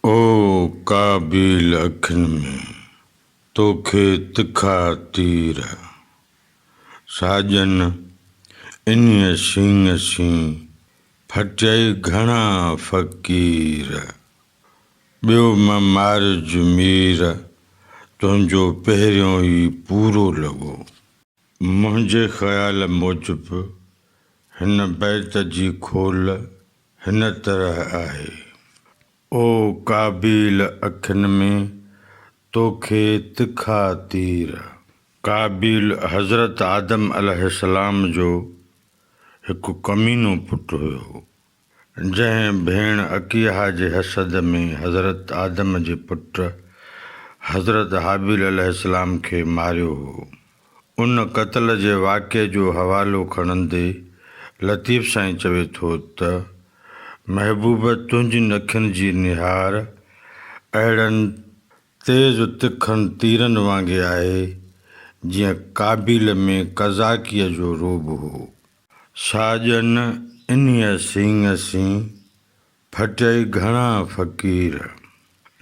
او قابيل اکين ۾، توکي تکا تير. ساڄن انهيء سينگ سين، ڦٽيئي گهڻا فقير. ٻيو م مارج مير، تنهنجو پهريون ئي پورو لڳو. منهنجي خيال موجب هن بيت جي کول هن طرح آهي. او قابيل اکين ۾، توکي تکا تير. قابيل حضرت آدم عليه السلام جو هڪ ڪمينو پٽ هيو، جنهن ڀيڻ عقيحه جي حسد ۾ حضرت آدم جي پٽ حضرت هابيل عليه السلام کي ماريو هو. ان قتل جي واقعي جو حوالو کڻندي لطيف سائين چوي ٿو ته، محبوب تنهنجين اکين جي نهار اهڙن تيز تکن تيرن وانگي آهي، جيئن قابيل ۾ قزاقيء جو رعب هو. ساڄن انهيء سينگ سين، ڦٽيئي گهڻا فقير.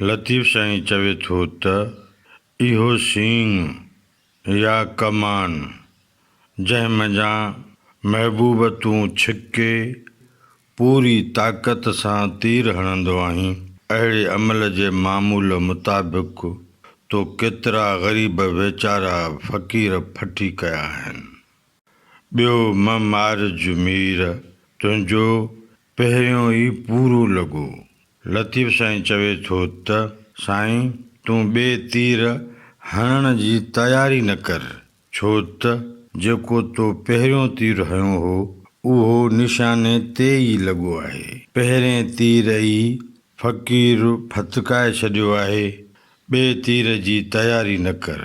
لطيف سائين چوي ٿو ته، اهو سينگ يا ڪمان، جنهن منجهان محبوب تون ڇڪي پوري طاقت سان تير هڻندو آهين، اهڙي عمل جي معمول مطابق تو ڪيترا غريب ويچارا فقير ڦٽي ڪيا آهن. ٻيو م مارج مير، تنهنجو پهريون ئي پورو لڳو. لطيف سائين چوي ٿو ته، سائين تون ٻئي تير هڻڻ جي تياري نه ڪر، ڇو ته جيڪو تو پهريون تير هنيو هو، اهو نشاني تي ئي لڳو آهي. پهرين تير ئي فقير ڦٿڪائي ڇڏيو آهي، ٻئي تير جي تياري نه ڪر.